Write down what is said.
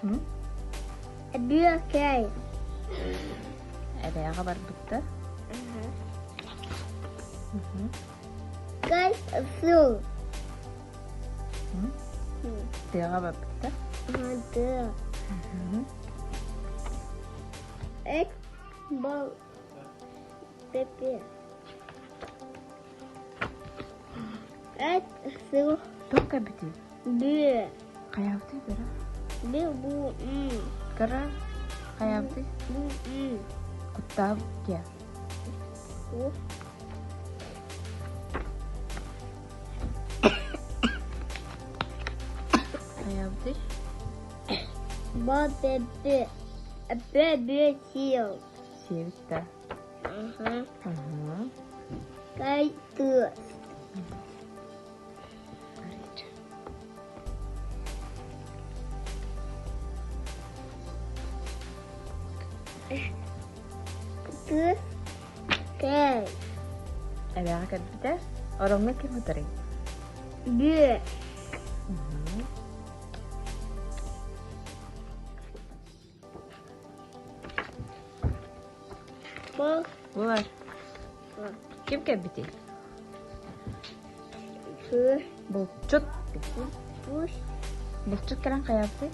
Бүөкэй. Эбээҕэ барбыттар. Кай сыл. Тыаҕа барбыттар. Тыа. Эт бал пепе. Эт сыл. Туох кэлбитий? Бүө. Хайаабытый бөрө? Бү бу м. Кыра хайаабытый? Бу м. Куттаабыт диэ. Ку. Хайаабытый? Ба бе бе. Бе бе сиэл. Сиэбит да. Ага. Ага. Кай тыас. Тыас кэл. Эбээҕэ кэлбитэ. Ороҥҥо ким утарый? Бүө. Бу. Булар. Ким кэлбитий? Бу. Булчут. Бу. Булчут кэлэн хайаабытый?